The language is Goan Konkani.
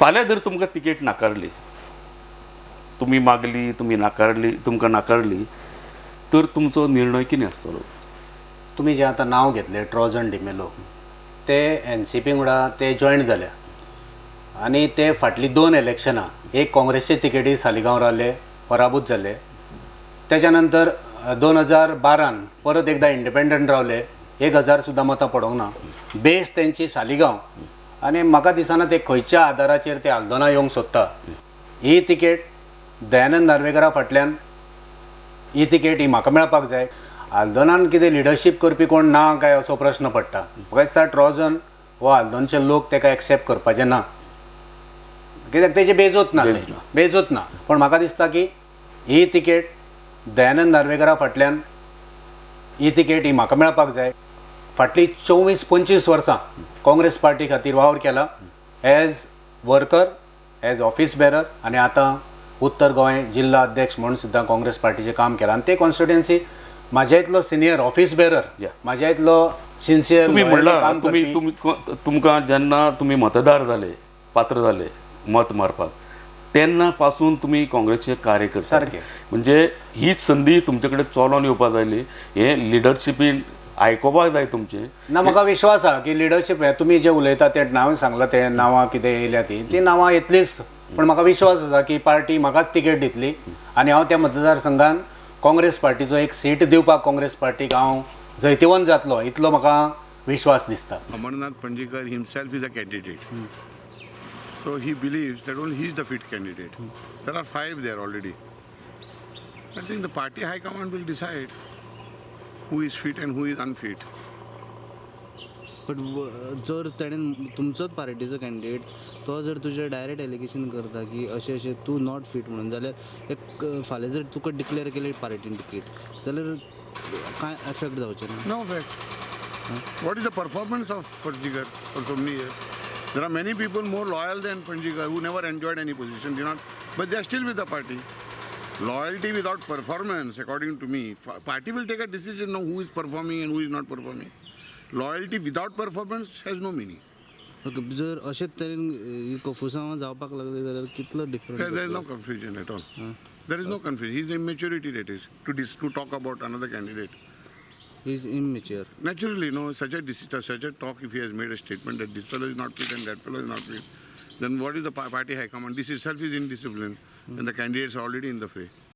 फाल्यां जर तुमकां तिकेट नाकारली, तुमी मागली, तुमी नाकारली, तुमकां नाकारली तर तुमचो निर्णय कितें आसतलो? तुमी जें आतां नांव घेतलें ट्रोजन डिमेलो, ते एनसीपी वांगडा ते जॉयन जाल्या आनी ते फाटलीं दोन इलेक्शनां एक काँग्रेसचे तिकेटी सालिगांव रावले, पराभूत जाले. तेच्या नंतर 2012न परत एकदां इंडिपेंडंट रावले, 1000 सुद्दां मतां पडोंक ना. बेस तेंची सालिगांव आनी म्हाका दिसना ते खंयच्या आदाराचेर ते आल्दोना येवंक सोदता. ही तिकेट दयानंद नार्वेकरा फाटल्यान ही तिकेट ही म्हाका मेळपाक जाय. आल्दोनान कितें लिडरशीप करपी कोण ना काय असो प्रश्न पडटा. म्हाका दिसता ट्रोजन हो आल्दोनचे लोक ताका एक्सेप्ट करपाचे ना, कित्याक तेजे बेजूत ना. बेज ना. बेजूत ना. पूण म्हाका दिसता की ही तिकेट दयानंद नार्वेकरा फाटल्यान ही तिकेट ही म्हाका मेळपाक जाय. फाटलीं 24-25 वर्सां काँग्रेस पार्टी खातीर वावर केला as worker, as office bearer आनी आतां उत्तर गोंय जिल्हा अध्यक्ष म्हणून सुद्दां काँग्रेस पार्टीचें काम केलां. आनी ते कॉन्स्टिट्युएन्सी म्हाज्या इतलो सिनियर ऑफिस बेरर, म्हाज्या इतलो सिन्सियर तुमी म्हणलां काम तुमी करपी. तुमी तुमकां जेन्ना तुमी मतदार जाले, पात्र जाले मत मारपाक, तेन्ना पासून तुमी काँग्रेसचें कार्य करता. सारकें. म्हणजे हीच संदी तुमचे कडेन चलोन येवपा जाय आसली, हें लिडरशिपीन आयकोपाक जाय तुमचें. ना, म्हाका विश्वास आहा की लिडरशीप हें तुमी जें उलयता तें हांवें सांगलां तें नांवां कितें येयल्या तीं तीं नांवां येतलीच, पूण म्हाका विश्वास आसा की पार्टी म्हाकाच तिकेट दितली आनी हांव त्या मतदारसंघान काँग्रेस पार्टीचो एक सीट दिवपाक काँग्रेस पार्टीक हांव जैतिवंत जातलो इतलो म्हाका विश्वास दिसता. Amarnath Panjikar himself is a candidate. So he believes that only he is the fit candidate. There are five there already. I think the party high command will decide who is fit and who is unfit. But जर तेणेन तुमचोच पार्टीचो कॅन्डिडेट तो जर तुजेर डायरेक्ट एलिगेशन करता की अशें अशें तूं not feet म्हणून, जाल्यार एक फाल्यां जर तुका डिक्लेअर केली पार्टीन तिकेट जाल्यार कांय एफेक्ट जावचें ना? No effect. What is the performance of Panjikar for so many years? There are many people more loyal than Panjikar who never enjoyed any position, did not, but they are still with the party. Loyalty without performance, according to me, party will take a decision now who is performing and who is not performing. Loyalty without performance has no meaning. Okay, जर अशेच तरेन ही कोफुसांवां जावपाक लागली जाल्यार कितलो There is no different? Confusion at all. There is no confusion. His immaturity, that is, to talk about another candidate. Is immature. Naturally, no, such a talk, if he has made a statement that this fellow is not fit and that fellow is not fit, then what is the party high command? This itself is indiscipline, and the candidates are already in the fray.